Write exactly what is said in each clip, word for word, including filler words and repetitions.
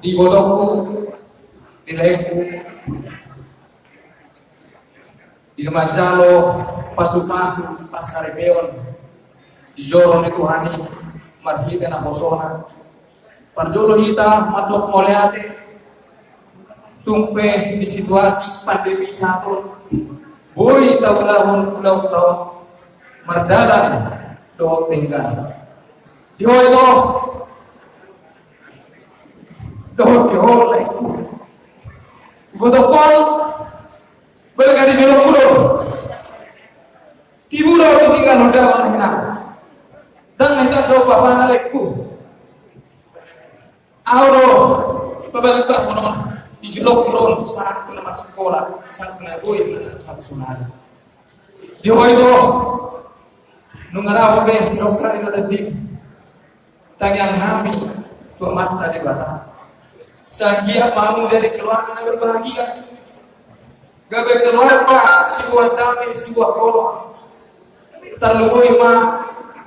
Ibotongku, di laengku, di na manjalo pasupasu parsaripeon di joro ni Tuhan i marhite naposona. Parjolo hita mandok mauliate, tung pe di situasi pandemi saat on boi taulahon ulaonta on mardalan dohot denggan. Di ho ito, dohot di ho laengku. Ibotongku, balga di jolongku do. Tibu do tinggal honda manghina. Ndang hita do bapa na laengku. Ahu do pabalga honon di jolongku do on, sahat tu na marsikola, sahat tu na boi, sahat tu sonari. Di ho ito, nunga rap be sidok hali na tading. Tangiang nami tu Amanta Debata, sai anggiat ma hamu jadi keluarga na berbahagia. Gabe keluarga siboan dame, siboan holong. Tarlumobi ma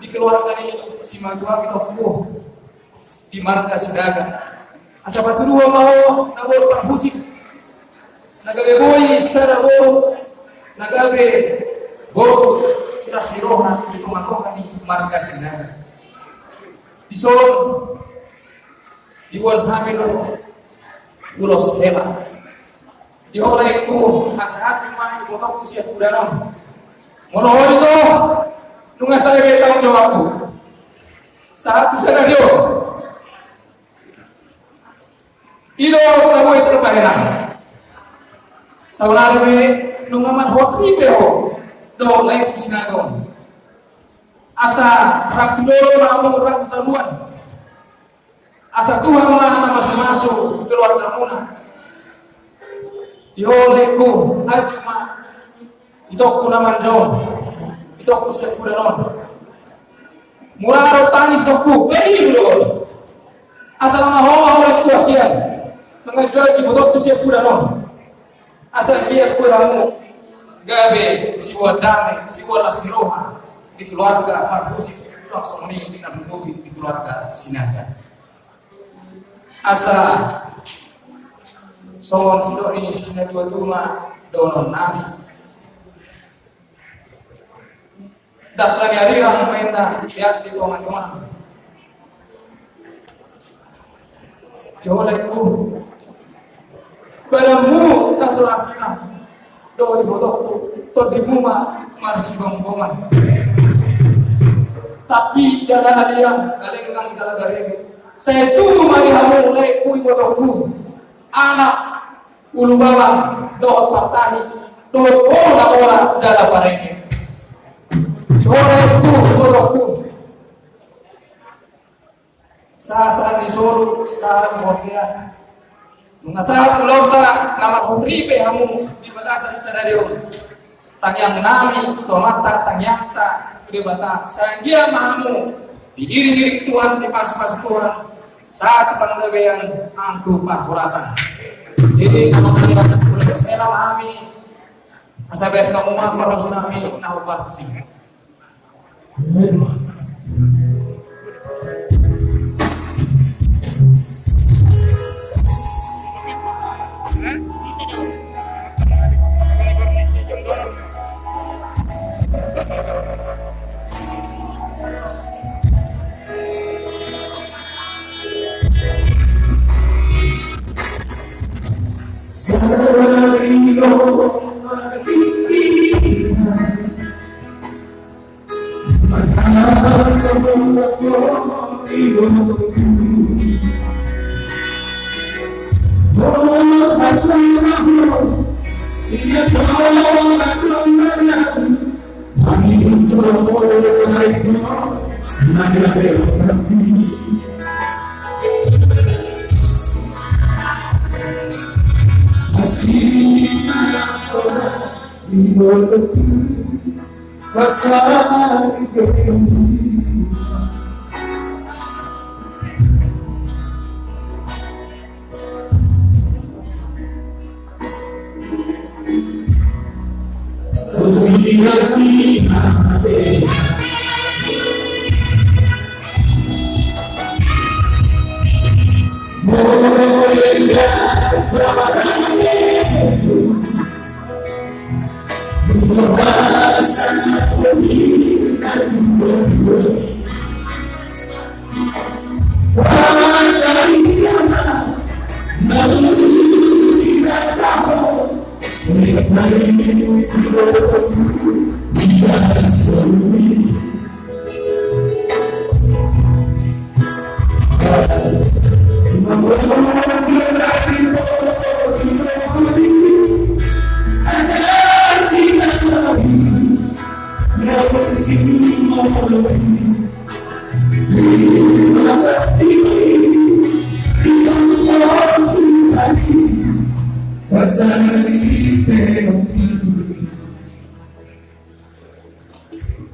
di keluarga ni simatua, itongku, di marga Sinaga. Asa patuduhon ma ho na boru parhusip, na gabe boi sada boru, na gabe boru las ni roha di tongatonga ni marga Sinaga. Dison diboan hami do ulos hela. Di ho laengku, asa hansit ma ibotongku sian hudaon on. Molo ho ito, nunga sae be tanggung jawabku. Sahat tu sadari on, i do na boi tarbahen. Saonari be nunga marhot ripe ho dohot laengku Sinaga on. Asa rap tu dolok ma hamu, rap tu toruan. Asa Tuhan ma na masumasu keluargamuna. Di ho laengku, hansit ma itongku na manjou, itongku sian hudaon on. Mura do tangis, itongku, boi do. Asa na mahoho ma ho laengku hasian manganjouanjou ibotongku sian hudaon on. Asa anggiat boi hamu gabe siboan dame, siboan las ni roha di keluarga parhusip, suang songon i na tarlumobi di keluarga Sinaga. Asa songon sidok ni natuatua ma dohonon nami. Ndang lagi ari rang main na liat di tongatonga. Di ho laengku, badanmu na so las i na dohot ibotongku, tondimu ma marsibonggongan. Tapi jala haliang, galenggang jala garege. Sai tubu ma di hamu laengku, ibotongku, anak ulu baba dohot partahi, dohot boru na mora jala parenge. Di ho laengku, ibotongku, sahat-sahat ni solu, sahat ni bontean. Nunga sahat ulaonta na marhot ripe hamu di bagasan sadari on. Tangiang nami tu Amanta, tangiangta tu Debata, sai anggiat ma hamu diiring-iring Tuhan, dipasupasu Tuhan, sahat tu panggabean, nang tu parhorasan. Jadi, na mangaliat, ulos hela ma hami, asa bahen hamu ma parhorasan nami na hombar tusi.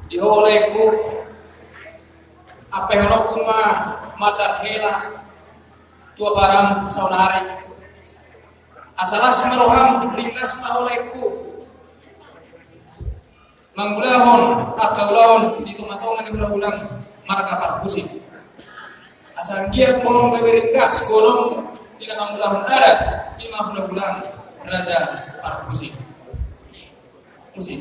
Di ho, Laeku, ampehononku ma marhela tu aparam saonari. Asa las ma roham, ringgas ma ho, Laeku, mangulahon angka ulaon di tongatonga ni hulahulam marga Parhusip. Asa anggiat molo gabe ringgas bolon di na mangulahon adat, i ma hulahulam raja Parhusip. Musik.